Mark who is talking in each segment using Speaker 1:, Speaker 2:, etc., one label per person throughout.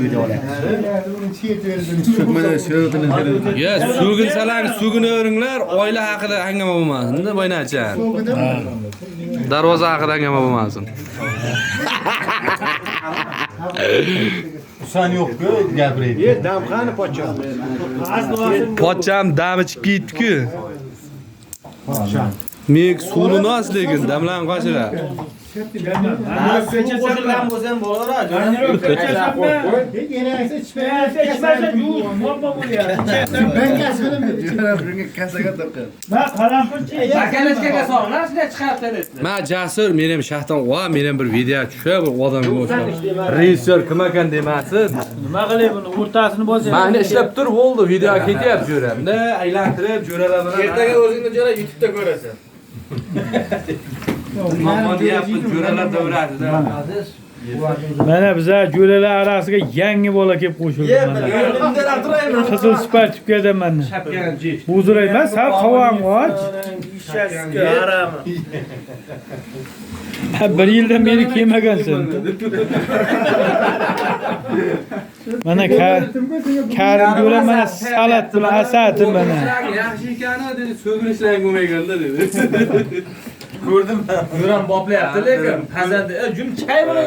Speaker 1: video olyapmiz.
Speaker 2: Ya, so'ginsalar so'ginaveringlar, oila haqida hangoma bo'lmasin-da, boynacha. Darvoza haqida hangoma bo'lmasin.
Speaker 1: Husan yo'q-ku, gapiraydi.
Speaker 3: Damxani pochcha.
Speaker 2: Pochcham dami chiqib ketdi-ku. Men suvni nos lekin damlan qochirar.
Speaker 4: Qo'shilgan bo'lsa ham bo'laveradi.
Speaker 3: Ben kasbinim.
Speaker 5: Bakalashkaga solinglar, shunday chiqarib talaysiz.
Speaker 2: Ma Jasur, men ham shahdan, va men ham bir video tushib, bir odamga o'xshab. Rejissyor kim ekan demasin.
Speaker 6: Nima qilay buni o'rtasini bosay.
Speaker 2: Mana ishlab tur bo'ldi, video ketyapti jo'ramda, aylantirib jo'ralar bilan.
Speaker 4: Ertaga o'zingni jo'ra YouTube'da ko'rasan.
Speaker 2: Muammo deyapmiz, jo'ralar davrasida.
Speaker 6: Mana biza jo'ralar orasiga yangi bola kelib qo'shildi mana. Qizil spartikada mana. Buzur emas, ha, qovang'och.
Speaker 4: Harami.
Speaker 6: Ha, bir yildan beri kelmagansan. Mana Karim jo'ra mana salat bilan asati mana.
Speaker 2: Yaxshi ekani dedi, so'kinishlar bo'lmaganda dedi.
Speaker 4: Ko'rdim. Jo'ram boplayapti lekin pazanda jum chay bilan.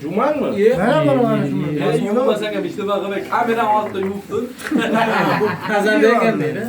Speaker 2: Jumanmi?
Speaker 3: Mana mana shuni.
Speaker 2: Yuvmasang ham ishlama qilmay, kamera oldida yuvibdi.
Speaker 4: Pazanda ekan deydi.